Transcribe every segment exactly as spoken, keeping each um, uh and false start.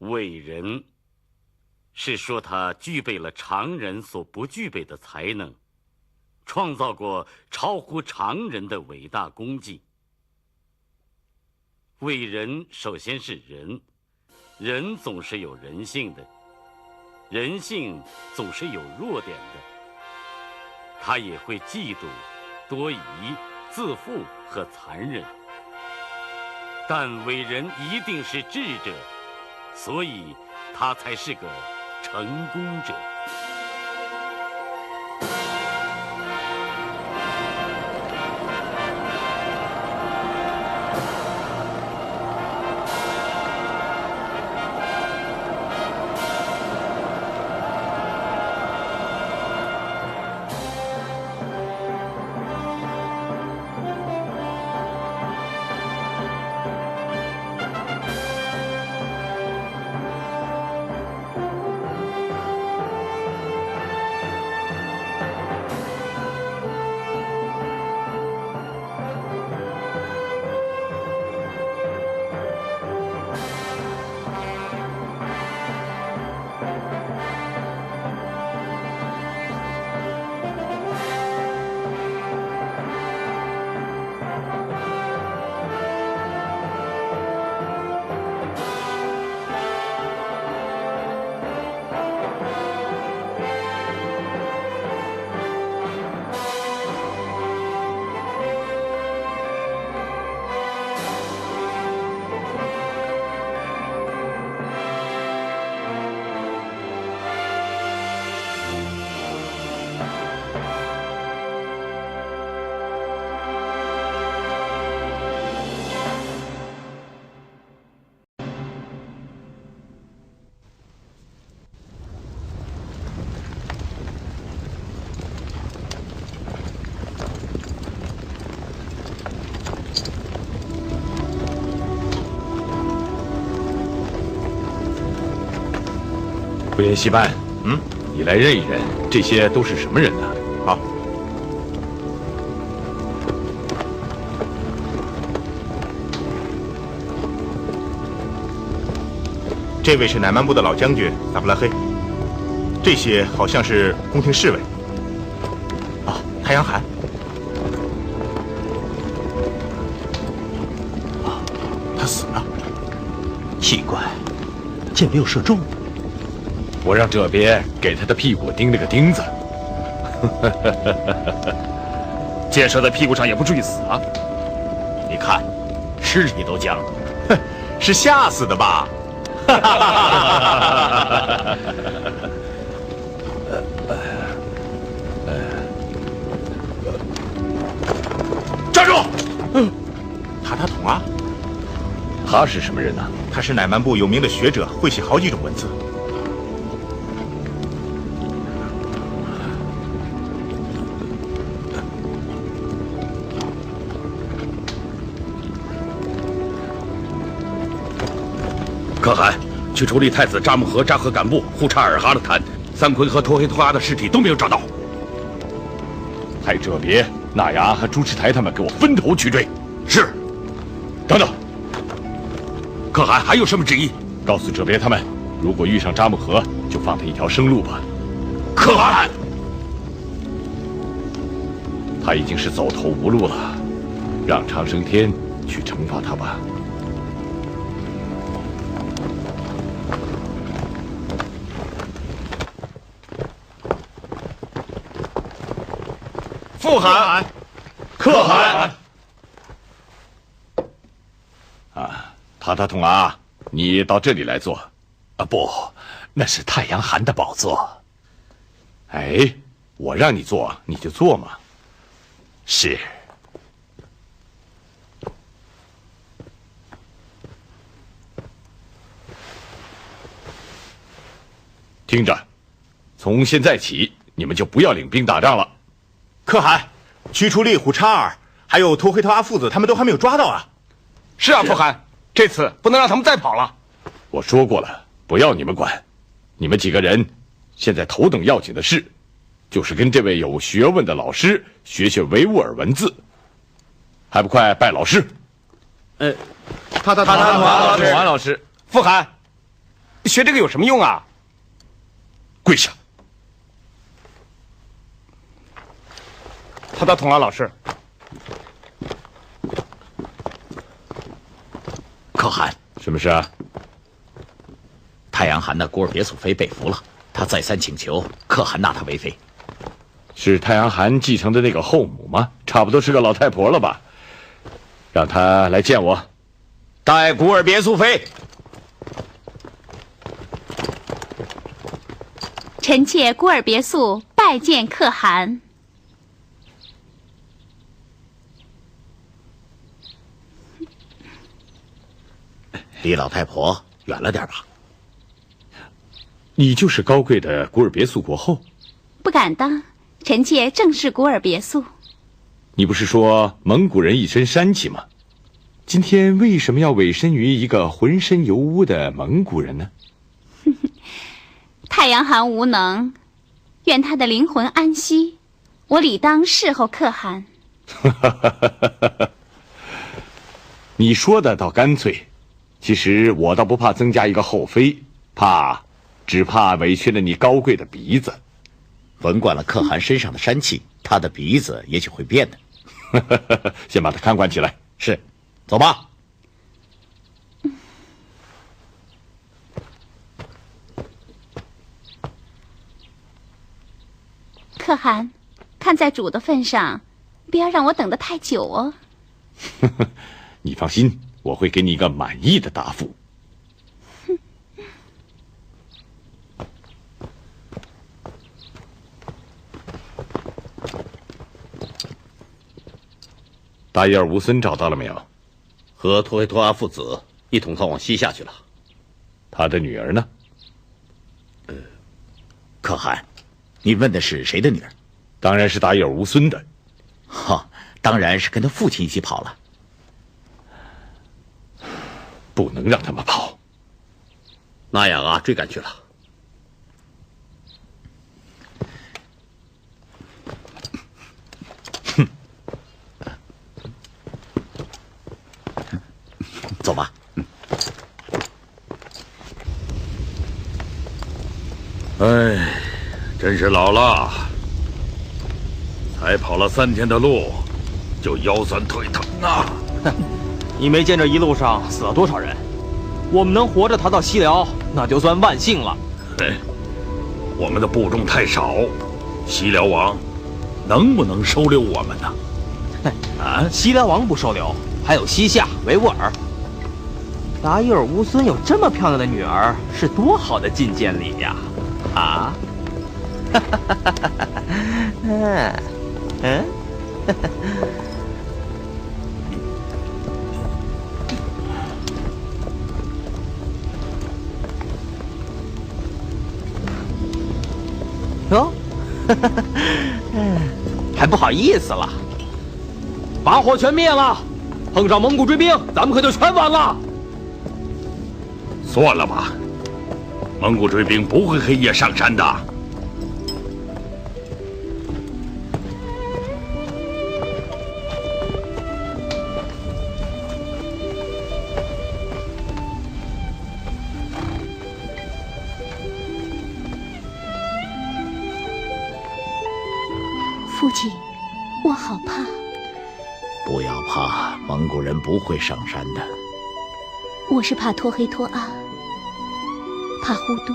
伟人，是说他具备了常人所不具备的才能，创造过超乎常人的伟大功绩。伟人首先是人，人总是有人性的，人性总是有弱点的，他也会嫉妒、多疑、自负和残忍。但伟人一定是智者，所以他才是个成功者。不远西半，嗯，你来认一认，这些都是什么人呢？好。这位是乃曼部的老将军萨布拉黑，这些好像是宫廷侍卫。啊，太阳汗。啊，他死了。奇怪，箭没有射中。我让这边给他的屁股钉了个钉子。箭射在屁股上也不至于死啊。你看，尸体都僵了。哼，是吓死的吧？站住！塔塔统啊？他是什么人呢？他是乃曼部有名的学者，会写好几种文字。可汗，去处理太子扎木合扎合干部胡查尔哈的谈。三坤和托黑托阿的尸体都没有找到。派哲别、纳雅和朱赤台他们给我分头去追。是。等等，可汗还有什么旨意？告诉哲别他们，如果遇上扎木合，就放他一条生路吧。可汗。 他已经是走投无路了，让长生天去惩罚他吧。富汗，可汗。啊，塔塔统啊，你到这里来坐。啊，不，那是太阳汗的宝座。哎，我让你坐，你就坐嘛。是。听着，从现在起，你们就不要领兵打仗了。 可汗，屈处力、虎叉尔，还有托黑特阿父子，他们都还没有抓到啊。是啊，富汗，这次不能让他们再跑了。我说过了，不要你们管。你们几个人现在头等要紧的事，就是跟这位有学问的老师学学维吾尔文字，还不快拜老师？呃，塔塔塔塔老师，富汗，学这个有什么用啊？跪下。他的同行老师。可汗，什么事啊？太阳汗的古尔别速妃被俘了，他再三请求可汗纳他为妃。是太阳汗继承的那个后母吗？差不多是个老太婆了吧？让她来见我。带古尔别速妃。臣妾古尔别速拜见可汗。离老太婆远了点吧。你就是高贵的古尔别速国后？不敢当，臣妾正是古尔别速。你不是说蒙古人一身膻气吗？今天为什么要委身于一个浑身油污的蒙古人呢？太阳汗无能，愿他的灵魂安息。我理当侍候可汗。你说的倒干脆。其实我倒不怕增加一个后妃，怕，只怕委屈了你高贵的鼻子。闻惯了可汗身上的膻气，他的鼻子也许会变的。先把他看管起来。是，走吧。可汗，看在主的份上，不要让我等得太久哦。你放心，我会给你一个满意的答复。达伊尔乌孙找到了没有？和托黑托阿父子一同逃往西夏去了。他的女儿呢？可汗，你问的是谁的女儿？当然是达伊尔乌孙的。哈，当然是跟他父亲一起跑了。不能让他们跑。那雅阿追赶去了。走吧。哎，真是老了，才跑了三天的路，就腰酸腿疼啊。你没见这一路上死了多少人？我们能活着逃到西辽，那就算万幸了。嘿，我们的部众太少，西辽王能不能收留我们呢？啊，西辽王不收留，还有西夏、维吾尔。达伊尔乌孙有这么漂亮的女儿，是多好的觐见礼呀！啊？嗯嗯。哟，还不好意思了。把火全灭了，碰上蒙古追兵，咱们可就全完了。算了吧，蒙古追兵不会黑夜上山的。父亲，我好怕。不要怕，蒙古人不会上山的。我是怕托黑托阿，怕呼都，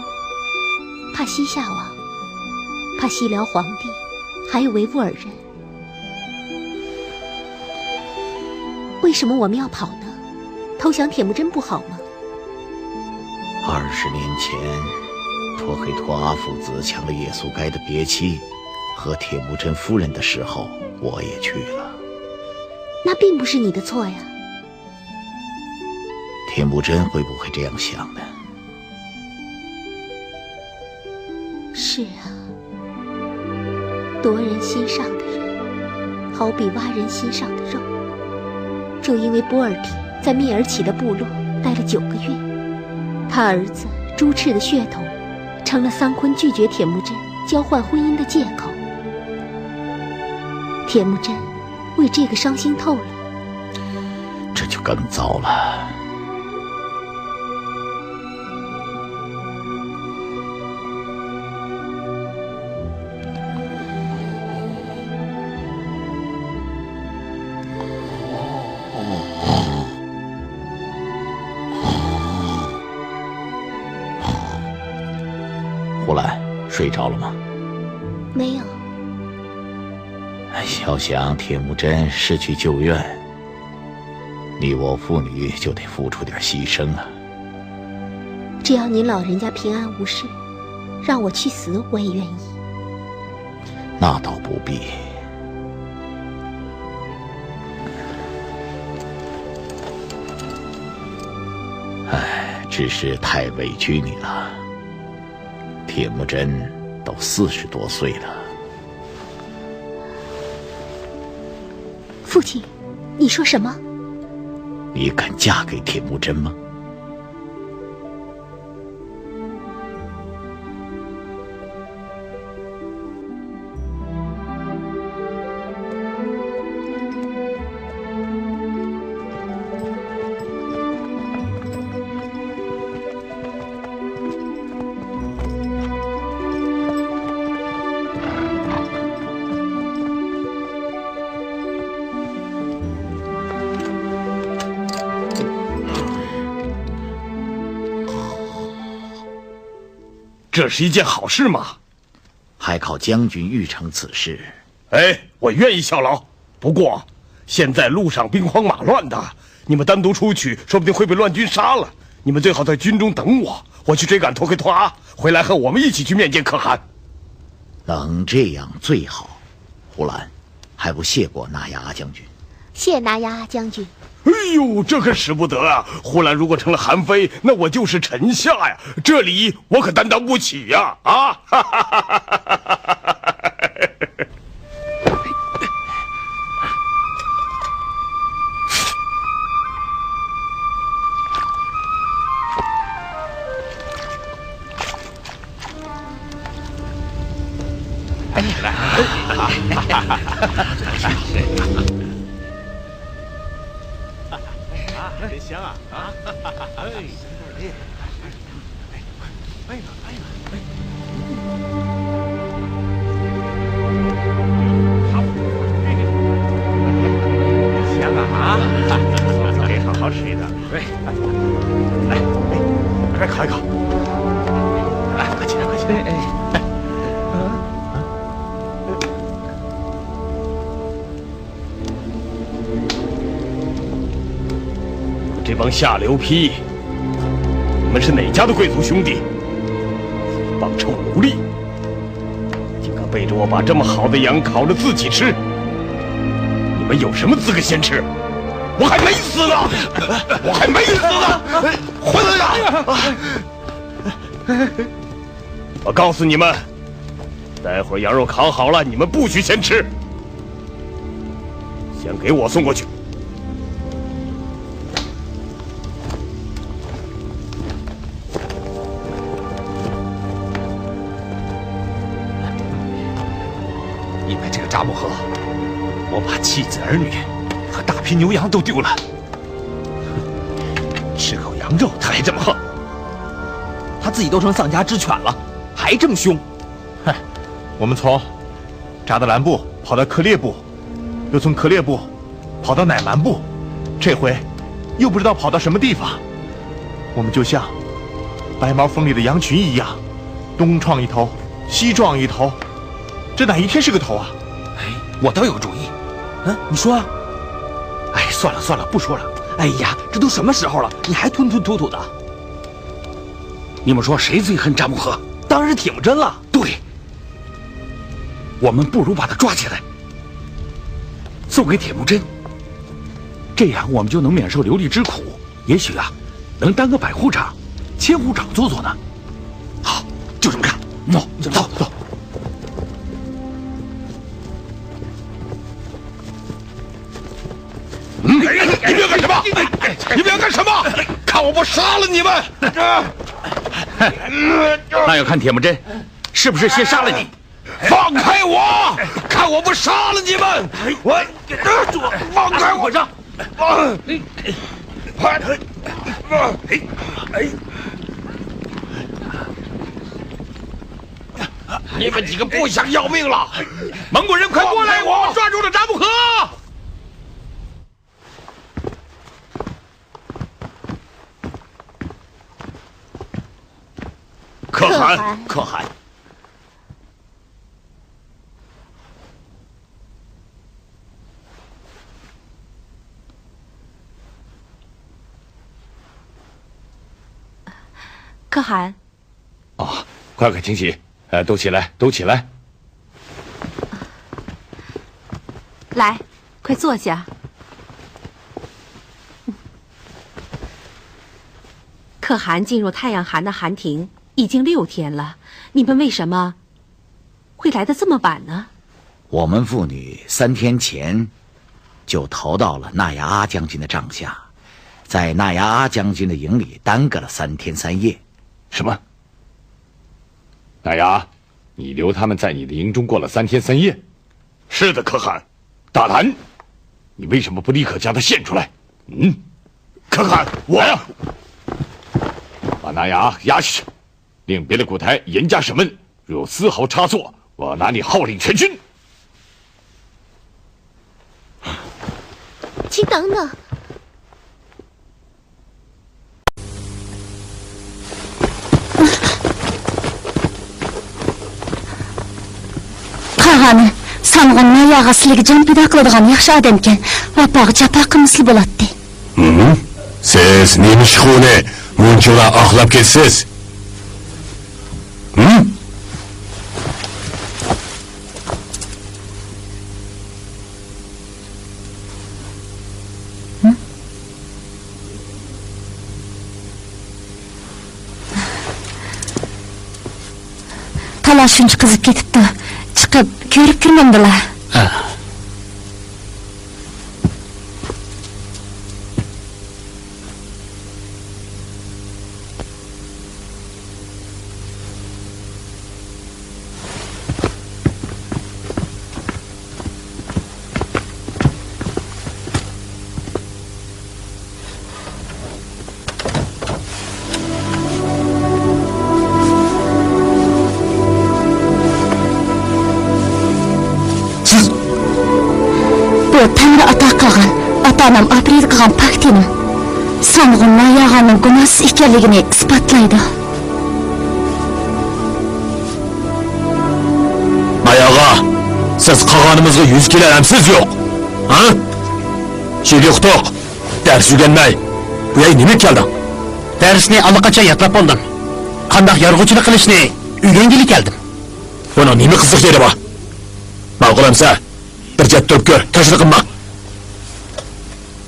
怕西夏王，怕西辽皇帝，还有维吾尔人。为什么我们要跑呢？投降铁木真不好吗？二十年前，托黑托阿父子抢了叶苏该的别妻，和铁木真夫人的时候，我也去了。那并不是你的错呀。铁木真会不会这样想呢？是啊，夺人心上的人，好比挖人心上的肉。就因为波尔提在密尔乞的部落待了九个月，他儿子朱赤的血统成了桑昆拒绝铁木真交换婚姻的借口。铁木真为这个伤心透了。这就更糟了。胡兰，睡着了吗？没有。要想铁木真失去旧怨，你我父女就得付出点牺牲啊。只要您老人家平安无事，让我去死我也愿意。那倒不必。唉，只是太委屈你了。铁木真都四十多岁了。父亲，你说什么？你敢嫁给铁木真吗？这是一件好事吗？还靠将军玉成此事。哎，我愿意效劳，不过现在路上兵荒马乱的，你们单独出去，说不定会被乱军杀了。你们最好在军中等我，我去追赶托克托阿，回来和我们一起去面见可汗。能这样最好。胡兰，还不谢过那牙阿将军？谢那牙阿将军。哎呦，这可使不得啊！胡兰如果成了韩非，那我就是臣下呀，这礼我可担当不起呀！啊！哎，来，啊，真香啊！啊，哎，哎，哎，哎，哎，哎。香啊！啊，得好好吃一顿。 哎，来，哎，来，快烤一烤。来，快起来，快起来。哎，哎，啊，啊。这帮下流坯，你们是哪家的贵族兄弟？一帮臭奴隶！ 竟敢背着我把这么好的羊烤着自己吃，你们有什么资格先吃？我还没死呢！我还没死呢！混蛋啊！我告诉你们，待会儿羊肉烤好了，你们不许先吃，先给我送过去。 因为这个扎木合，我把妻子儿女和大批牛羊都丢了。吃口羊肉，他还这么横。他自己都成丧家之犬了，还这么凶。嗨，我们从扎德兰部跑到克烈部， 又从克烈部跑到乃蛮部，这回又不知道跑到什么地方。我们就像白毛风里的羊群一样，东撞一头，西撞一头，这哪一天是个头啊？哎，我倒有个主意。嗯，你说啊。哎，算了算了，不说了。哎呀，这都什么时候了，你还吞吞吐吐的？你们说谁最恨扎木合？当然是铁木真了。对，我们不如把他抓起来，送给铁木真，这样我们就能免受流离之苦。也许啊，能当个百户长、千户长做做呢。好，就这么干。走，走，走。 嗯，你们要干什么？你们要干什么？看我不杀了你们！那要看铁木真是不是先杀了你。放开我！看我不杀了你们！我，放开我！啊！你们几个不想要命了？蒙古人，快过来！我们抓住了扎木合！可汗，可汗。 可汗。啊，快快请起，呃，都起来，都起来。来，快坐下。可汗进入太阳汗的汗亭已经六天了，你们为什么 会来得这么晚呢？我们父女三天前就逃到了纳亚阿将军的帐下，在纳亚阿将军的营里耽搁了三天三夜。什么？纳亚，你留他们在你的营中过了三天三夜？是的，可汗。大胆！你为什么不立刻将他献出来？嗯？可汗，我来啊！把纳亚押下去，令别的古台严加审问， 若有丝毫差错，我拿你号令全军。请等等。قاغانىم، سانغۇن ناياغا سىلىگە جان پىدا قىلىدىغان ياخشى ئادەمكەن، ۋاپاغا جاپا قىلمىسىلا بولاتتى. ھىم؟ سىز نېمە ئىشقا ئۇنى مۇنچىلا ئاقلاپ كېتىسىز؟ ھىم؟ تالا شۇنچە قىزىپ كېتىپتۇ. چىقىپ كۆرۈپ كىرمەمدىلا. ھە. سىز! بۇ تەڭرى ئاتا قىلغان، ئاتا-ئانام ئاپىرىدە قىلغان پاك تېنىم. سانغۇن ناياغاننىڭ گۇناھسىز ئىكەنلىكىنى ئىسپاتلايدۇ. ناياغا، سىز قاغانىمىزغا يۈز كېلەر ئەمسىز يوق؟ ھە؟ شىگىختوق، دەرس ئۆگەنمەي، بۇ يەرگە نېمە كەلدىڭ؟ دەرسنى ئاللىقاچان يادلاپ بولدۇم. قانداق يارغۇچىلىق قىلىشنى ئۆگەنگىلى كەلدىم. بۇنىڭ نېمە قىزىق يېرى بار؟ ماقۇل ئەمسە، بىر چەتتە تۇرۇپ كۆر، كاشىلا قىلما.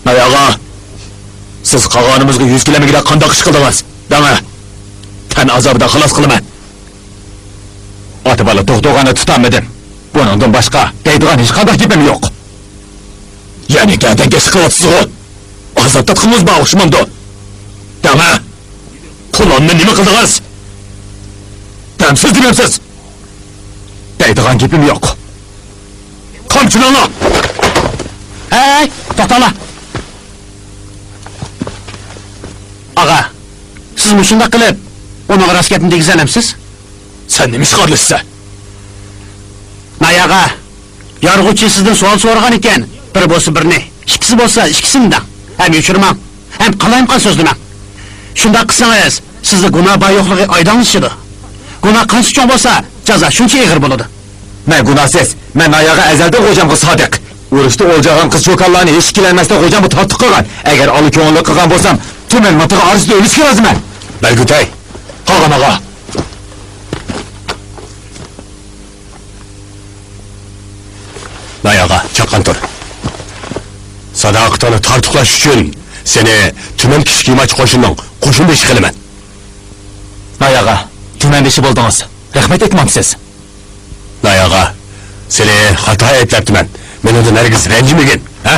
ناياغا، سىز قاغانىمىزغا يۈز كېلەلمىگۈدەك قانداق ئىش قىلدىڭىز؟ دەڭە، تەن ئازابىدىن خالاس قىلىمەن. ئاتا-بالا توختىغاننى تۇتالمىدىم. بۇنىڭدىن باشقا دەيدىغان ھېچقانداق گېپىم يوق. يەنە گەدەنكەشلىك قىلىۋاتىسىزغۇ؟ ئازاب تارتقىنىڭىز بار ئوخشىمامدۇ؟ دەڭە، قۇلۇمنى نېمە قىلدىڭىز؟ دەمسىز دېمەمسىز؟ دەيدىغان گېپىم يوق. قامچىلاڭلار! ھەي، توختاڭلار! ئاغا، سىز مۇشۇنداق قىلىپ ئۇنىڭغا راست گەپنى دېگۈزەلەمسىز؟ سەن نېمە ئىشقا ئارىلىشىسەن؟ ناياغا، يارغۇچى سىزدىن سوئال سورىغان ئىكەن، بىر بولسا بىرنى، ئىككىسى بولسا ئىككىسىنى دەڭ. ھەم يوشۇرماڭ، ھەم قالايمىقان سۆزلىمەڭ. شۇنداق قىلسىڭىز، سىزدە گۇناھ بار يوقلۇقى ئايدىڭلىشىدۇ. گۇناھ قانچە چوڭ بولسا، جازا شۇنچە ئېغىر بولىدۇ. مەن گۇناھسىز، مەن ناياغا ئەزەلدىن خوجامغا سادىق. ئۇرۇشتا ئولجىغان قىز-چوكانلارنى ھېچ ئىككىلەنمەستىن خوجامغا تارتۇق قىلغان. ئەگەر ئالا كۆڭۈللۈك قىلغان بولسام، تۈمەن مىلتىقى ئارىسىدا ئۆلۈشكە رازىمەن. بەلگۈتەي، قاغان ئاغا. ناياغا، چاققان تۇر. ساداقىتىڭنى تارتۇقلاش ئۈچۈن سېنى تۈمەن كىچىك يىماچ قوشۇنىنىڭ قوشۇن بېشى قىلىمەن. ناياغا، تۈمەن بېشى بولدىڭىز. رەھمەت ئېيتمامسىز؟ ناياغا، سېنى خاتا ئەيىبلەپتىمەن. مېنىڭدىن ھەرگىز رەنجىمىگىن، ھە؟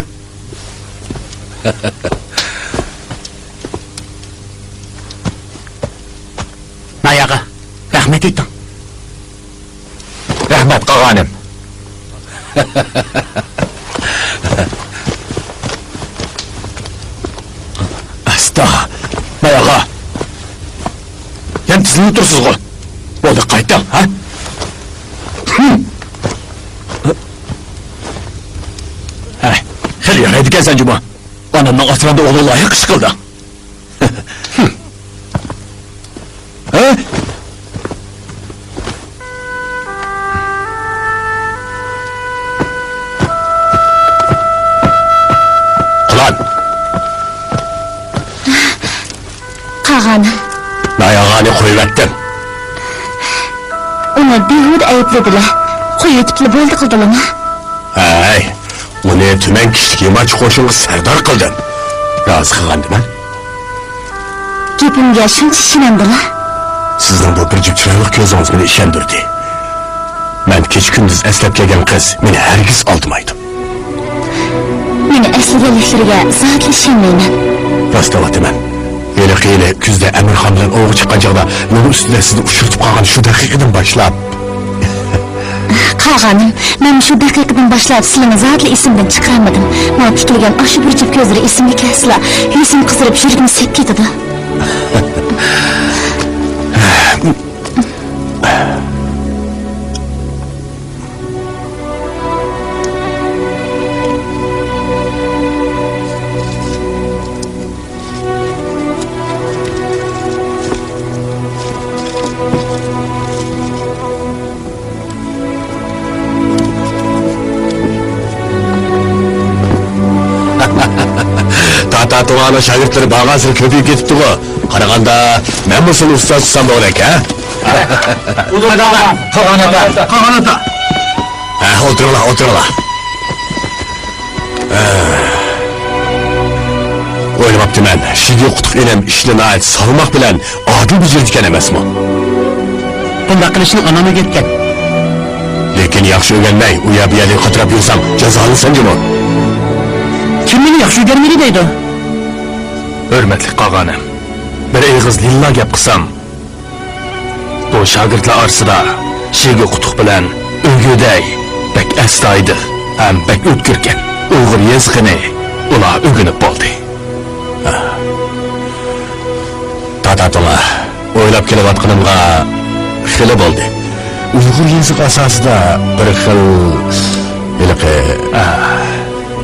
ناياغا، رەھمەت ئېيتىڭ. رەھمەت، قاغانىم. ئاستا، ناياغا. يەنە تىزلىنىپ تۇرىسىزغۇ. بولدى، قايتىڭ، ھە؟ ھە، خېلى يارايدىكەنسەن جۇمۇ. ئانامنىڭ ئاسرامدا ئوغلۇڭ لايىق ئىش قىلدىڭ. ھە؟ قاغانىم. ناياغانى قويۇۋەتتىم. ئۇنى بىھۇدە ئەيىبلىدىلە. قويۇۋېتىپلا بولدى قىلدىلىما؟ ھەي، ئۇنى تۈمەن كىشىلىك يىمارچى قوشۇنغا سەردار قىلدىم. رازى قىلغاندىمەن. گېپىمگە شۇنچە ئىشىنەمدىلا؟ سىزنىڭ بۇ بىر جۈپ چىرايلىق كۆزىڭىز مېنى ئىشەندۈردى. مەن كېچە-كۈندۈز ئەسلەپ كەلگەن قىز مېنى ھەرگىز ئالدىمايدۇ. مېنى ئەسلىگەنلىكلىرىگە زادىلا ئىشەنمەيمەن. راست دەۋاتىمەن. ھېلىقى يىلى كۈزدە ئەمىرخان بىلەن ئوۋغا چىققان چاغدا يول ئۈستىدە سىزنى ئۇچرىتىپ قالغان شۇ دەقىقىدىن باشلاپ. قاغانىم، مەن شۇ دەقىقىدىن باشلاپ سىلىنى زادىلا ئېسىمدىن چىقىرالمىدىم. ماڭا تىكىلگەن ئاشۇ بىر جۈپ كۆزلىرى ئېسىمگە كەلسىلا، يۈزۈم قىزىرىپ، يۈرىكىم سېلىپ كېتىدۇ. تاتا تۇڭانىڭ شاگىرتلىرى بارغانسېرى كۆپىيىپ كېتىپتىغۇ. قارىغاندا، مەنمۇ سېنى ئۇستاز تۇتسام بولغۇدەك، ھە؟ قاغان ئاتا، قاغان ئاتا. ھە، ئولتۇرۇڭلار، ئولتۇرۇڭلار. ئويلىماپتىمەن، شىگې قۇتۇق ئىنىم ئىشنى ناھايىتى سالماق بىلەن ئادىل بېجىرىدىكەن ئەمەسمۇ؟ بۇنداق قىلىشنى ئانام ئۆگەتكەن. لېكىن ياخشى ئۆگەنمەي، ئۇيا-بۇيا لىڭقىرەپ يۈرسەڭ، جازالىنىسەن جۇمۇ. كىم مېنى ياخشى ئۆگەنمىدى دەيدۇ؟ ھۆرمەتلىك قاغانىم، بىر ئېغىز لىللا گەپ قىلسام، بۇ شاگىرتلار ئارىسىدا شىگې قۇتۇق بىلەن ئۆگۈدەي بەك ئەستايىدىل ھەم بەك ئۆتكۈركەن. ئۇيغۇر يېزىقىنى ئۇلار ئۆگىنىپ بولدى. تاتا تۇڭا، ئويلاپ كېلىۋاتقىنىمغا خېلى بولدى. ئۇيغۇر يېزىقى ئاساسىدا بىر خىل ھېلىقى،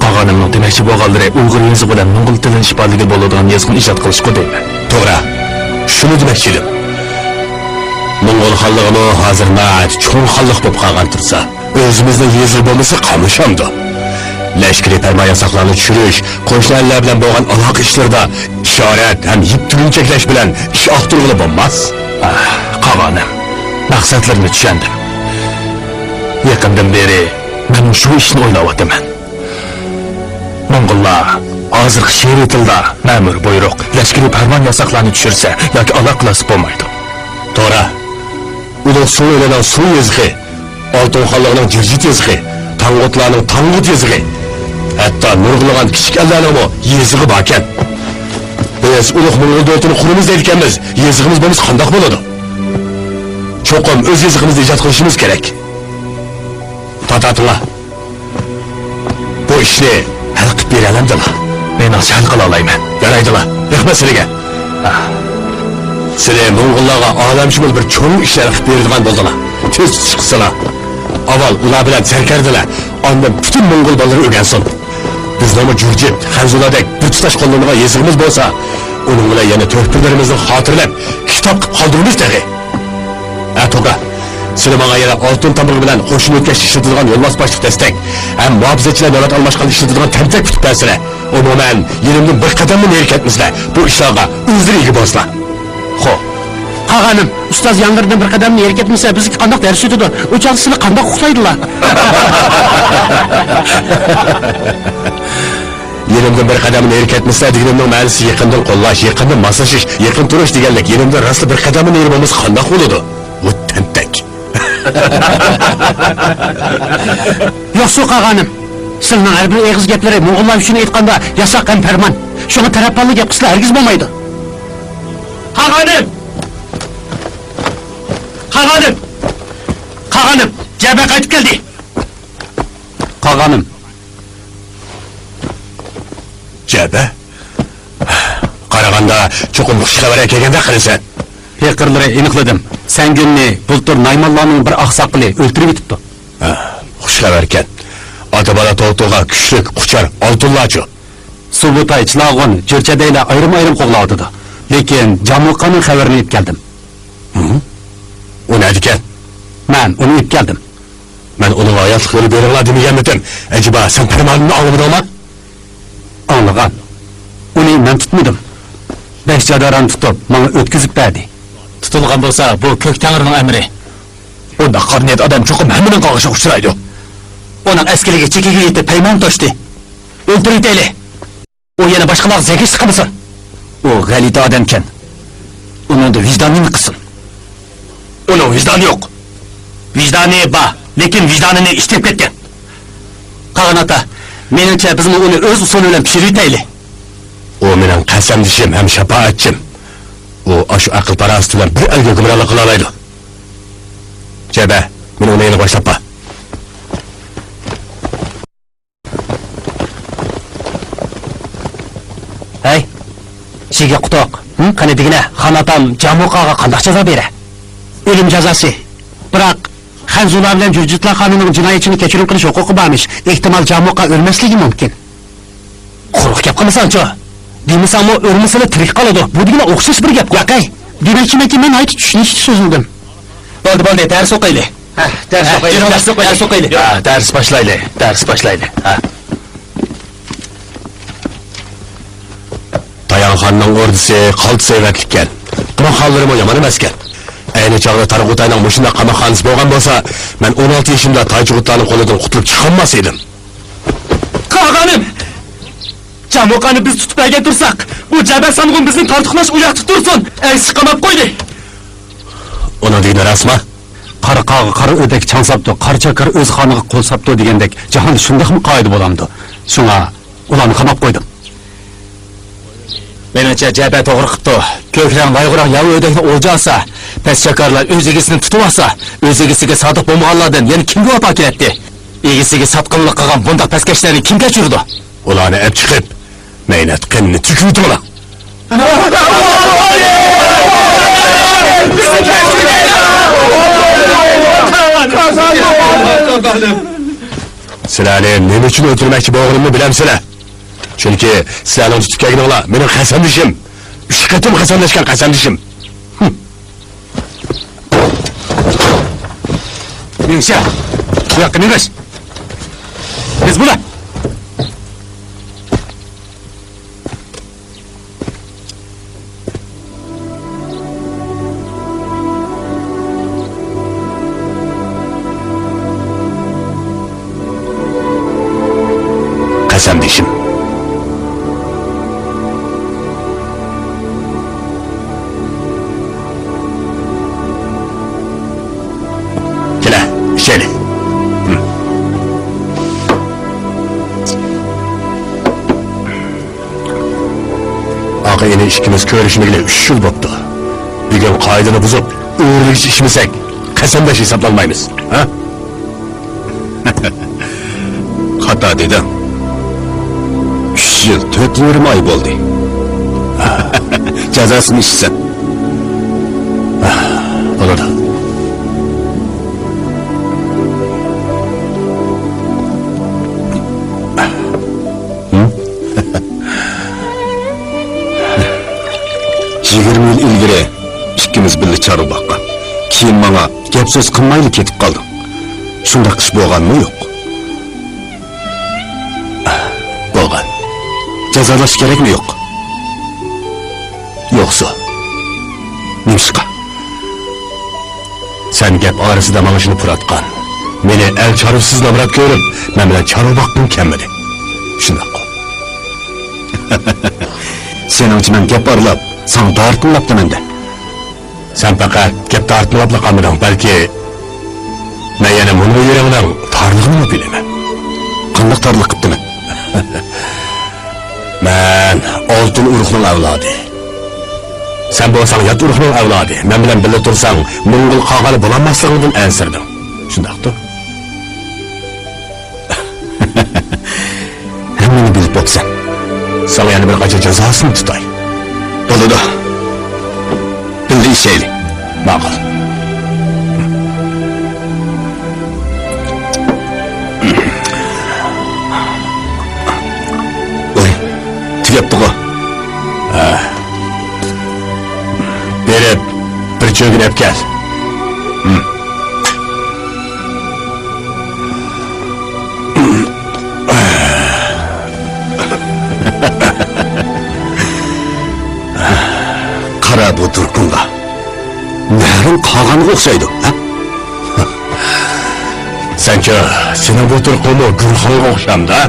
قاغانىمنىڭ دېمەكچى بولغانلىرى ئۇيغۇر يېزىقى بىلەن موڭغۇل تىلىنى ئىپادىلىگىلى بولىدىغان يېزىقنى ئىجاد قىلىشقۇ دەيمەن. توغرا. شۇنى دېمەكچى ئىدىم. موڭغۇل خانلىقىمۇ ھازىر ناھايىتى چوڭ خانلىق بولۇپ قالغان تۇرسا، ئۆزىمىزنىڭ يېزىقى بولمىسا قاملىشامدۇ؟ لەشكىرىي پەرمان ياساقلارنى چۈشۈرۈش، قوشنا ئەللەر بىلەن بولغان ئالاقە ئىشلىرىدا ئىشارەت ھەم يىپ تۈرىنى چەكلەش بىلەن ئىش ئاختۇرغىلى بولماس. ئاھ، قاغانىم، مەقسەتلىرىنى چۈشەندىم. يېقىندىن بېرى مەنمۇ شۇ ئىشنى ئويلاۋاتىمەن. موڭغۇللار ھازىرقى شېئىرىي تىلدا مەمۇر بۇيرۇق، لەشكىرىي پەرمان ياساقلارنى چۈشۈرسە ياكى ئالاقىلاشسا بولمايدۇ. توغرا. ئۇلۇغ سۇڭ ئېلىنىڭ سۇ يېزىقى، ئالتۇن خانلىقىنىڭ جىرجىت يېزىقى، تاڭغۇتلارنىڭ تاڭغۇت يېزىقى، ھەتتا نۇرغۇنلىغان كىچىك ئەللەرنىڭمۇ يېزىقى باركەن. بىز ئۇلۇغ موڭغۇل دۆلىتىنى قۇرىمىز دەيدىكەنمىز، يېزىقىمىز بولمىسا قانداق بولىدۇ؟ چوقۇم ئۆز يېزىقىمىزنى ئىجاد قىلىشىمىز كېرەك. تاتا تۇڭا. بۇ ئىشنى ھەل قىلىپ بېرەلەمدىلا؟ مېنىڭچە ھەل قىلالايمەن. يارايدىلا، رەھمەت سىلىگە. سىلى موڭغۇللارغا ئالەمشۇمۇل بىر چوڭ ئىشنى ھەل قىلىپ بېرىدىغان بولدىلا. تېز چىقسىلا. ئاۋۋال ئۇلار بىلەن سەركەردىلەر، ئاندىن پۈتۈن موڭغۇل بالىلىرى ئۆگەنسۇن. بىزنىڭمۇ جۇرجىت، خەنزۇلاردەك بىر تۇتاش قوللىنىدىغان يېزىقىمىز بولسا، ئۇنىڭ بىلەن يەنە تۆھپىلىرىمىزنى خاتىرىلەپ، كىتاب قىلىپ قالدۇرىمىز تېخى. ھە، توغرا. سىلى ماڭا يەنە ئالتۇن تامغا بىلەن قوشۇن ئۆتكەشتە ئىشلىتىدىغان يولۋاس باشلىق دەستەك ھەم مۇھاپىزەتچىلەر نۆۋەت ئالماشقاندا ئىشلىتىدىغان تەمتەك پۈتۈپ بەرسىلە. ئومۇمەن، يېنىمدىن بىر قەدەممۇ نېرى كەتمىسىلە. بۇ ئىشلارغا ئۆزلىرى ئىگە بولسىلا. خو. قاغانىم، ئۇستاز ياڭغىرىدىن بىر قەدەممۇ نېرى كەتمىسە، بىزگە قانداق دەرس ئۆتىدۇ؟ ئۇ چاغدا سىلى قانداق ئۇخلايدىلا؟ يېنىمدىن بىر قەدەم نېرى كەتمىسە دېگىنىمنىڭ مەنىسى يېقىندىن قوللاش، يېقىندىن ماسلىشىش، يېقىن تۇرۇش دېگەنلىك. يېنىمدىن راستلا بىر قەدەممۇ نېرى بولمىسا قانداق بولىدۇ؟ بۇ تەنتەك. يوقسۇ قاغانىم. سىلىنىڭ ھەر بىر ئېغىز گەپلىرى موڭغۇللار ئۈچۈن ئېيتقاندا ياساق ھەم پەرمان. شۇڭا تەرەپباللا گەپ قىلسىلا ھەرگىز بولمايدۇ. قاغانىم! قاغانىم! قاغانىم! جەبە قايتىپ كەلدى! قاغانىم! جەبە؟ قارىغاندا چوقۇم خۇش خەۋەر ئەكەلگەندەك قىلىسەن. پېقىرلىرى ئېنىقلىدىم. سەڭگۈننى بۇلتۇر نايمانلارنىڭ بىر ئاقساقىلى ئۆلتۈرۈۋېتىپتۇ. ھە، خۇش خەۋەركەن. ئاتا-بالا توۋا-توۋا كۈچلۈك، قۇچار، ئالتۇنلارچۇ؟ سۇبۇتاي، چىلاغۇن، جۆرچەدەيلەر ئايرىم-ئايرىم قوغلاۋاتىدۇ. لېكىن جاملىققاننىڭ خەۋىرىنى ئېلىپ كەلدىم. ھە؟ ئۇ نەدىكەن؟ مەن ئۇنى ئېلىپ كەلدىم. مەن ئۇنىڭغا ھاياتلىق يولى بېرىڭلار دېمىگەنمىدىم؟ ئەجەبا، سەن پەرمانىمنى ئاڭلىمىدىڭمۇ؟ ئاڭلىغان. ئۇنى مەن تۇتمىدىم. بەش جاداران تۇتۇپ، ماڭا ئۆتكۈزۈپ بەردى. تۇتۇلغان بولسا، بۇ كۆك تەڭرىنىڭ ئەمرى. ئۇنداق قارا نىيەت ئادەم چوقۇم ھەممىنىڭ قاغىشىغا ئۇچرايدۇ. ئۇنىڭ ئەسكىلىكى چېكىگە يېتىپ پەيمان توشتى. ئۆلتۈرۈۋېتەيلى. ئۇ يەنە باشقىلارغا زەكىشلىك قىلمىسۇن. ئۇ غەلىتە ئادەمكەن. ئۇنىڭدا ۋىجدان نېمە قىلسۇن؟ ئۇنىڭ ۋىجدانى يوق. ۋىجدانى بار، لېكىن ۋىجدانىنى ئىشلەپ كەتكەن. قاغان ئاتا، مېنىڭچە بىزمۇ ئۇنى ئۆز ئۇسۇلى بىلەن پىشۇرۇۋېتەيلى. ئۇ مېنىڭ قەسەمدىشىم ھەم شاپائەتچىم. ئۇ ئاشۇ ئەقىل-پاراسىتى بىلەن بىر ئەلگە ھۆكۈمرانلىق قىلالايدۇ. جەبە، مېنى ئۇنىڭ يېنىغا باشلاپ بار. ھەي، شىگە قۇتۇق. ھىم؟ قېنى دېگىنە، خان ئاتام جامۇقاغا قانداق جازا بېرە؟ ئۆلۈم جازاسى. بىراق، خەنزۇلار بىلەن جۇرجىتلار خانىنىڭ جىنايەتچىنى كەچۈرۈم قىلىش ھوقۇقى بارمىش. ئېھتىمال، جامۇقا ئۆلمەسلىكى مۇمكىن. قۇرۇق گەپ قىلمىساڭچۇ؟ دېمىسەڭمۇ، ئۆلمىسىلا تىرىك قالىدۇ. بۇ دېگىنە ئوخشاش بىر گەپ. ياقەي، دېمەكچىمەنكى، مەن ناھايىتى چۈشىنىكسىز سۆزلىدىم. بولدى، بولدى، دەرس ئوقۇيلى. ھە، دەرس ھە، ئوقۇيلى. دەرس ئوقۇيلى. دەرس ئوقۇيلى. ھە، دەرس باشلايلى، دەرس باشلايلى. ھە. تاياڭخاننىڭ ئوردىسى قالتىس ھەيۋەتلىككەن. قاماقخانىلىرىمۇ يامان ئەمەسكەن. ئەينى چاغدا تارغۇتاينىڭ مۇشۇنداق قاماقخانىسى بولغان بولسا، مەن ئون ئالتە يېشىمدا تايچىغۇتلارنىڭ قولىدىن قۇتۇلۇپ چىقالماس ئىدىم. قاغانىم! جامۇقانى بىز تۇتۇپ ئەگەپ تۇرساق، بۇ جەبە سانغۇن بىزنى تارتۇقلاش ئۇياقتا تۇرسۇن! ئەگسى قاماپ قويدى! ئۇنىڭ دېگىنى راستمۇ؟ قارا قاغا قارا ئۆردەك چاڭ ساپتۇ، قارا چاكار ئۆز خانىغا قول ساپتۇ دېگەندەك، جاھاندا شۇنداقمۇ قائىدە بولامدۇ؟ شۇڭا ئۇلارنى قاماپ قويدۇم. مېنىڭچە، جەبە توغرا قىپتۇ. كۆكرەڭ لايغۇراڭ ياۋا ئۆردەكنى ئولجا ئالسا، پەس چاكارلار ئۆز ئىگىسىنى تۇتۇۋالسا، ئۆز ئىگىسىگە سادىق بولمىغانلاردىن يەنە كىمگە ۋاپا كېلەتتى؟ ئىگىسىگە ساتقىنلىق قىلغان بۇنداق پەسكەشلەرنى كىم كەچۈرىدۇ؟ ئۇلارنى ئەپ چىقىپ، مەينەت قېنىنى تۆكۈۋېتىڭلار. سىلەرنى نېمە ئۈچۈن ئۆلتۈرمەكچى بولغىنىمنى بىلەمسىلەر؟ چۈنكى سىلەرنىڭ تۇتۇپ كەلگىنىڭلار مېنىڭ قەسەمدىشىم. ئۈچ قېتىم قەسەملەشكەن قەسەمدىشىم. ھىم. مېڭىشە، بۇ ياققا مېڭىش. تېز بول! قەسەمدىشىم. كېلە، ئىچەيلى. ھىم. ئاغا-ئىنى ئىككىمىز كۆرۈشمىگىلى ئۈچ يىل بوپتۇ. بۈگۈن قائىدىنى بۇزۇپ، ئۆرۈلگۈچە ئىچمىسەك، قەسەمداش ھېسابلانمايمىز، ھە؟ خاتا دېدىڭ. ئۈچ يىل تۆت يېرىم ئاي بولدى. جازاسىنى ئىچسۇن. بولىدۇ. ھىم؟ يىگىرمە يىل ئىلگىرى ئىككىمىز بىللە چارۋا باققان. كېيىن ماڭا گەپ-سۆز قىلمايلا كېتىپ قالدىڭ. شۇنداق ئىش بولغانمۇ يوق؟ بولغان. جازالاش كېرەكمۇ يوق؟ يوقسۇ. نېمىشقا؟ سەن گەپ ئارىسىدا ماڭىشىنى پۇراتقان، مېنى ئەل چارۋىسىز نامرات كۆرۈپ، مەن بىلەن چارۋا باققۇڭ كەلمىدى. شۇنداققۇ؟ سېنىڭچە مەن گەپ ئارىلاپ، ساڭا دارىتىنلاپتىمەن-دە. سەن پەقەت گەپ دارىتىنلاپلا قالمىدىڭ، بەلكى مەن يەنە مۇنۇ يېرىڭنىڭ تارلىقىنىمۇ بىلىمەن. قانداق تارلىق قىپتىمەن؟ مەن ئالتۇن ئۇرۇقنىڭ ئەۋلادى. سەن بولساڭ يات ئۇرۇقنىڭ ئەۋلادى. مەن بىلەن بىللە تۇرساڭ، موڭغۇل قاغانى بولالماسلىقىڭدىن ئەنسىرىدىڭ. شۇنداقتۇ؟ ھەممىنى بىلىپ بوپسەن. ساڭا يەنە بىر قانچە جازاسىنى تۇتاي. بولىدۇ. بىللە ئىچەيلى. ماقۇل. ۋاي، تۈگەپتىغۇ. ھە. بېرىپ، بىر چۆگىنى ئەپ كەل. ھىم. بۇندا نەرىڭ قاغانغا ئوخشايدۇ، ھە؟ سەنچۇ، سېنىڭ بۇ تۇرقۇڭمۇ گۈلخانغا ئوخشامدا؟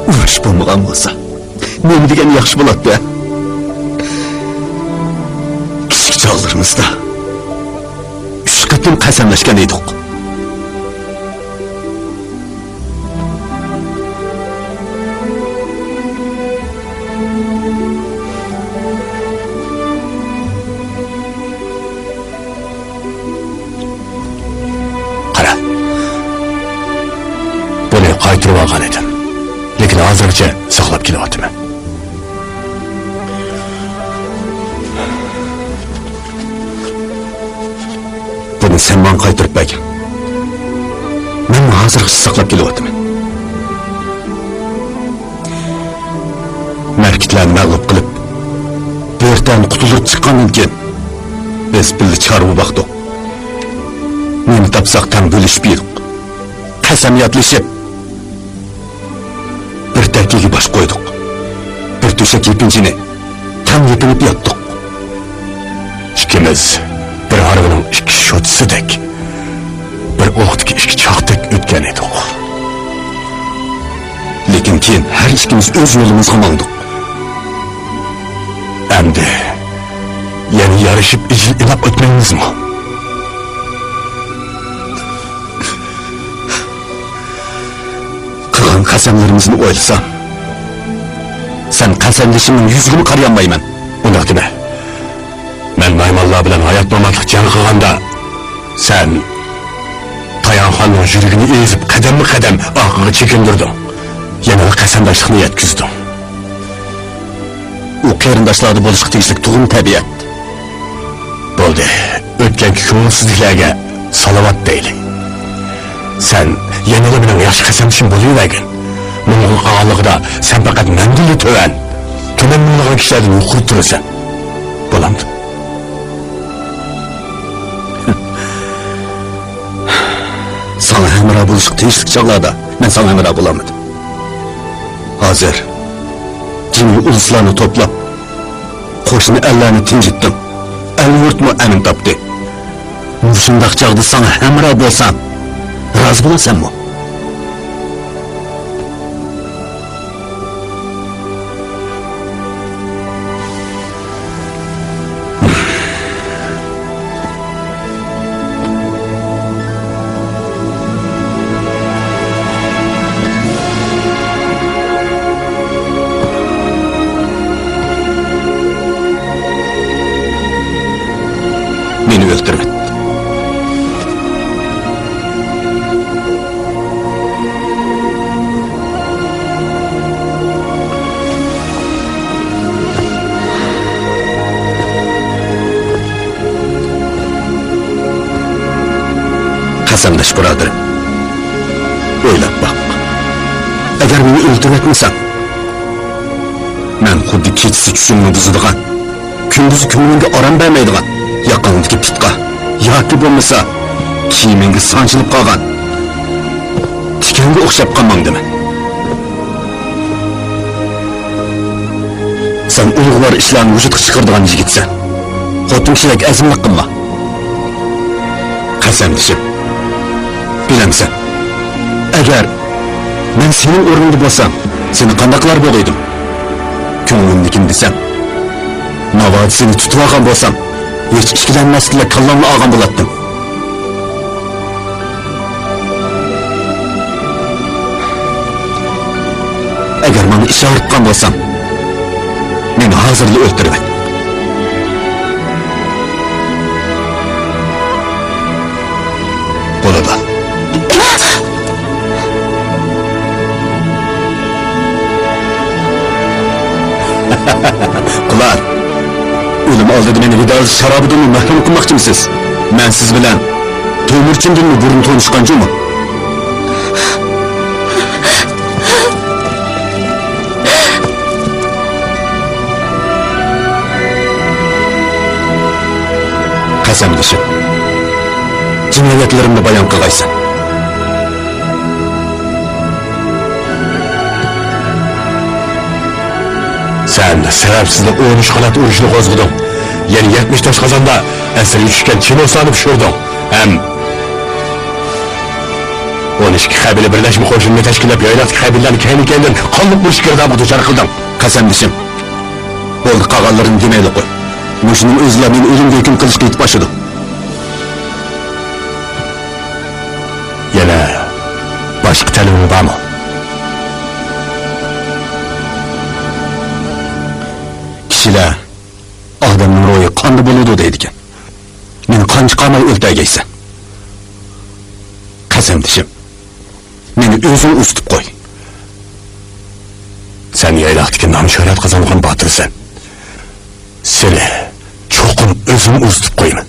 ئۇرۇش بولمىغان بولسا، نېمە دېگەن ياخشى بولاتتى. كىچىك چاغلىرىمىزدا ئۈچ قېتىم قەسەملەشكەن ئىدۇق. قارا، بۇنى قايتۇرۇۋالغان ئىدىم، لېكىن ھازىرغىچە ساقلاپ كېلىۋاتىمەن. بۇنى سەن ماڭا قايتۇرۇپ بەرگىن. مەن ھازىرغىچە ساقلاپ كېلىۋاتىمەن. مەركىتلەرنى مەغلۇپ قىلىپ، بۆرتەن قۇتۇلدۇرۇپ چىققاندىن كېيىن، بىز بىللە چارۋا باقتۇق. نېمە تاپساق تەڭ بۆلۈشۈپ يېدۇق. قەسەم يادلىشىپ، بىر تەكىگە باش قويدۇق. بىر تۆشەك يېپىنچىنى تەڭ يېپىنىپ ياتتۇق. ئىككىمىز بىر ھارۋىنىڭ ئىككى شوتىسىدەك، بىر ئوقتىكى ئىككى چاقتەك ئۆتكەن ئىدۇق. لېكىن كېيىن ھەر ئىككىمىز ئۆز يولىمىزغا ماڭدۇق. ئەمدى يەنە يارىشىپ ئىجىل ئىناپ ئۆتمەيمىزمۇ؟ قىلغان قەسەملىرىمىزنى ئويلىسام، سەن قەسەمدىشىمنىڭ يۈزىگىمۇ قارىيالمايمەن. ئۇنداق دېمە. مەن مايمانلار بىلەن ھايات-ماماتلىق جەڭ قىلغاندا، سەن تايانخاننىڭ يۈرىكىنى ئېزىپ، قەدەممۇ قەدەم ئارقىغا چېكىندۈردۈڭ. يەنە قەسەمداشلىقنى يەتكۈزدۈڭ. ئۇ قېرىنداشلاردا بولۇشقا تېگىشلىك تۇغما تەبىئەت. بولدى، ئۆتكەنكى كۆڭۈلسىزلىكلەرگە سالاۋات دەيلى. سەن يەنىلا مېنىڭ ياخشى قەسەمدىشىم بولۇۋەرگىن. موڭغۇل قاغانلىقىدا سەن پەقەت مەندىنلا تۆۋەن، تۆۋەن مۇڭلىغان كىشىلەردىن يۇقىرى تۇرىسەن. بولامدۇ؟ ساڭا ھەمراھ بولۇشقا تېگىشلىك چاغلاردا مەن ساڭا ھەمراھ بولالمىدىم. ھازىر جىمى ئۇلۇسلارنى توپلاپ، قوشنا ئەللەرنى تىنچىتتىڭ. ئەل-يۇرتمۇ ئەمىن تاپتى. مۇشۇنداق چاغدا ساڭا ھەمراھ بولسام، رازى بولىسەنمۇ؟ مېنى ئۆلتۈرۈۋەت. قەسەمداش بۇرادىرىم، ئويلاپ باق. ئەگەر مېنى ئۆلتۈرۈۋەتمىسەڭ، مەن خۇددى كېچىسى چۈشۈڭنى بۇزىدىغان، كۈندۈزى كۆڭلۈڭگە ئارام بەرمەيدىغان، ياقاڭدىكى پىتقا ياكى بولمىسا كىيىمىڭگە سانچىلىپ قالغان تىكەنگە ئوخشاپ قالماڭ دېمە. سەن ئۇلۇغۋار ئىشلارنى ۋۇجۇدقا چىقىرىدىغان يىگىتسەن. خوتۇن كىشىدەك ئەزىملىك قىلما. قەسەمدىشىم، بىلەمسەن، ئەگەر مەن سېنىڭ ئورنۇڭدا بولسام، سېنى قانداق قىلار بولغىيدىم؟ كۆڭلۈمدىكىنى دېسەم، ناۋادا سېنى تۇتۇۋالغان بولسام، ھېچ ئىككىلەنمەستىنلا كاللاڭنى ئالغان بولاتتىم. ئەگەر ماڭا ئىش ئاغرىتقان بولساڭ، مېنى ھازىرلا ئۆلتۈرۈۋەت. بولىدۇ. ئالدىدا مېنى ھىدايەت شارابىدىنمۇ مەھرۇم قىلماقچىمىسىز؟ مەن سىز بىلەن تۆمۈرچىندىنمۇ بۇرۇن تونۇشقان جۇمۇ. قەسەمدىشىم، جىنايەتلىرىمنى بايان قىلغايسەن. سەن سەۋەبسىزلا ئون ئۈچ قانات ئۇرۇشنى قوزغىدىڭ. يەنە يەتمىش تاشقازاندا ئەسىرگە چۈشكەن چىنوسانى پىشۇردۇڭ. ھەم ئون ئىككى قەبىلە بىرلەشمە قوشۇنىنى تەشكىللەپ، يايلاقتىكى قەبىلىلەرنى كەينى-كەينىدىن قانلىق ئۇرۇش گىردابىغا دۇچار قىلدىڭ. قەسەمدىشىم، بولدى، قالغانلىرىنى دېمەيلى قوي. مۇشۇنىڭ ئۆزىلا مېنى ئۆلۈمگە ھۆكۈم قىلىشقا يېتىپ ئاشىدۇ. يەنە باشقا تەلىپىڭ بارمۇ؟ كىشىلەر ئادەمنىڭ روھى قاندا بولىدۇ دەيدىكەن. مېنى قان چىقارماي ئۆلتۈرگەيسەن. قەسەمدىشىم، مېنى ئۆزۈڭ ئۇزىتىپ قوي. سەن يايلاقتىكى نام-شۆھرەت قازانغان باتۇرسەن. سېنى چوقۇم ئۆزۈم ئۇزىتىپ قويىمەن.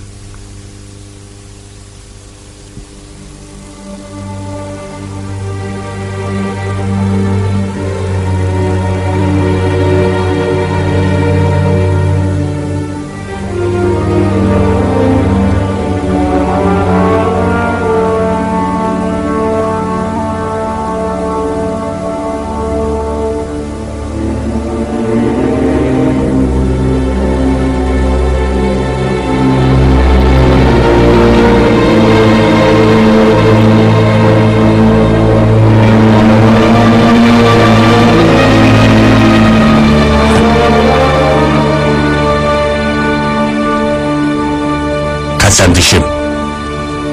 قەسەمدىشىم،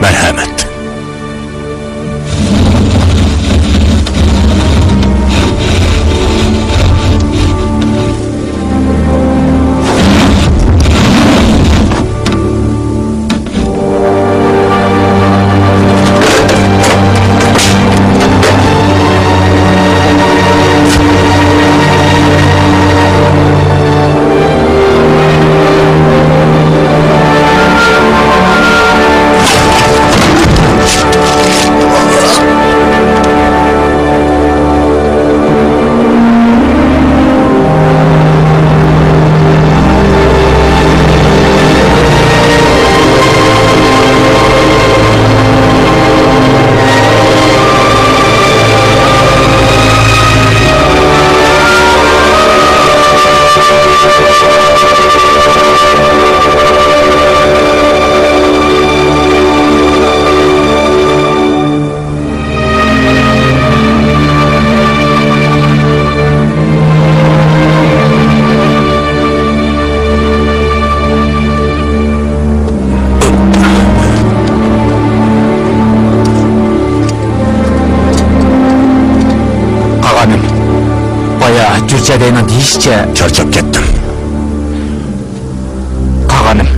مەرھەمەت. قاغانىم، بايا جۈرچەدەينىڭ دېيىشىچە، چارچاپ كەتتىم. قاغانىم،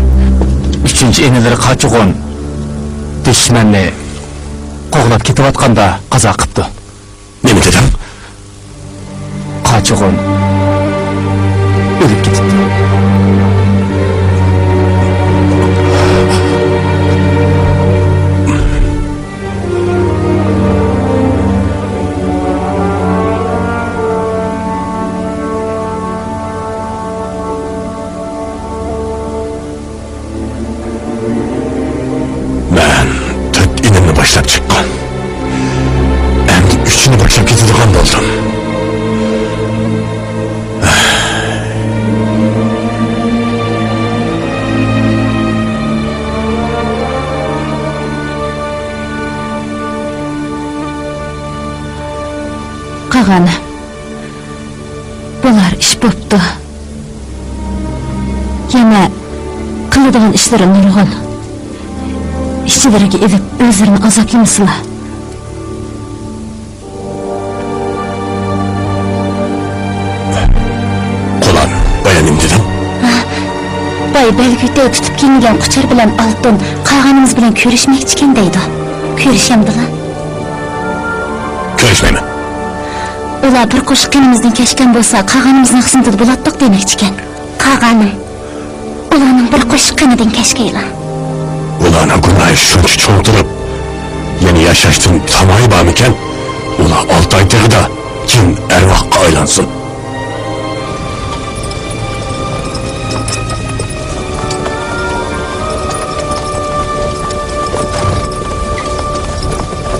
ئۈچىنچى ئىنىلىرى قاچىغۇن دۈشمەننى قوغلاپ كېتىۋاتقاندا قازا قىپتۇ. نېمە دېدىڭ؟ قاچىغۇن ئۆلۈپ كېتىپتۇ. مەن تۆت ئىنىمنى باشلاپ چىققان. ئەمدى ئۈچىنى باشلاپ كېتىدىغان بولدۇم. قاغان، بولار ئىش بوپتۇ. يەنە قىلىدىغان ئىشلىرى نۇرغۇن. ئىچىلىرىگە ئېلىپ، ئۆزلىرىنى ئازابلىمىسىلا. قۇلان، بايا نېمە دېدىڭ؟ ھە، باي بەلگۈتەي تۇتۇپ كېلىنگەن قۇچۇر بىلەن ئالتۇن قاغانىمىز بىلەن كۆرۈشمەكچىكەن دەيدۇ. كۆرۈشەمدىلا؟ كۆرۈشمەيمەن. ئۇلار بىر قوشۇق قېنىمىزدىن كەچكەن بولسا، قاغانىمىزنىڭ خىزمىتىدە بولاتتۇق دېمەكچىكەن. قاغانىم. ئۇلارنىڭ بىر قوشۇق قېنىدىن كەچكەيلا. ئۇلارنىڭ گۇناھى شۇنچە چوڭ تۇرۇپ، يەنە ياشاشتىن تامايى بارمىكەن؟ ئۇلار ئالتە ئاي تېغىدا، كېيىن ئەرۋاھقا ئايلانسۇن.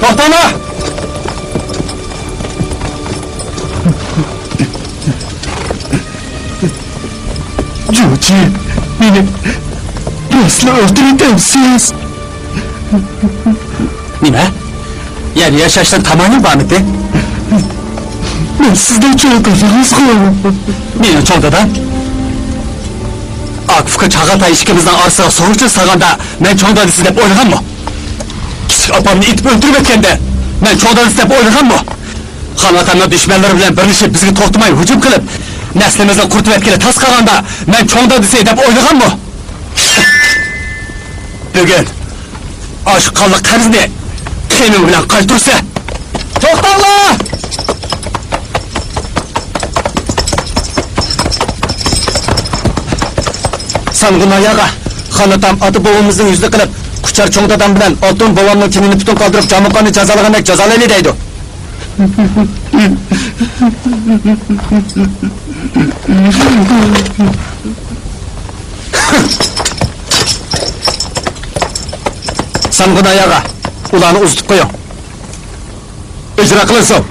توختاڭلار! جۇجى، مېنى راستلا ئۆلتۈرۈۋېتەمسىز؟ نېمە؟ يەنە ياشاشتىن تامايىڭ بارمىدى؟ مەن سىزنىڭ چوڭ دادىڭىزغۇ. مېنىڭ چوڭ دادام؟ ئاكا-ئۇكا چاغاتاي ئىككىمىزنىڭ ئارىسىغا سوغۇقچىلىق سالغاندا مەن چوڭ دادىسى دەپ ئويلىغانمۇ؟ كىچىك ئاپامنى ئېتىپ ئۆلتۈرۈۋەتكەندە مەن چوڭ دادىسى دەپ ئويلىغانمۇ؟ خان ئاتامنىڭ دۈشمەنلىرى بىلەن بىرلىشىپ بىزگە توختىماي ھۇجۇم قىلىپ، نەسلىمىزنى قۇرۇتۇۋەتكىلى تاس قالغاندا مەن چوڭ دادىسى دەپ ئويلىغانمۇ؟ بۈگۈن ئاشۇ قانلىق قەرزنى قېنىم بىلەن قايتۇرسا. توختاڭلار! سانغۇن ئاياغا، خان ئاتام ئاتا بوۋىمىزنىڭ يۈزىنى قىلىپ، قۇچار چوڭ دادام بىلەن ئالتۇن بوۋامنىڭ تېنىنى پۈتۈن قالدۇرۇپ، جامۇقارنى جازالىغاندەك جازالايلى دەيدۇ. سانغۇن ئاياغا، ئۇلارنى ئۇزىتىپ قويۇڭ. ئىجرا قىلىنسۇن.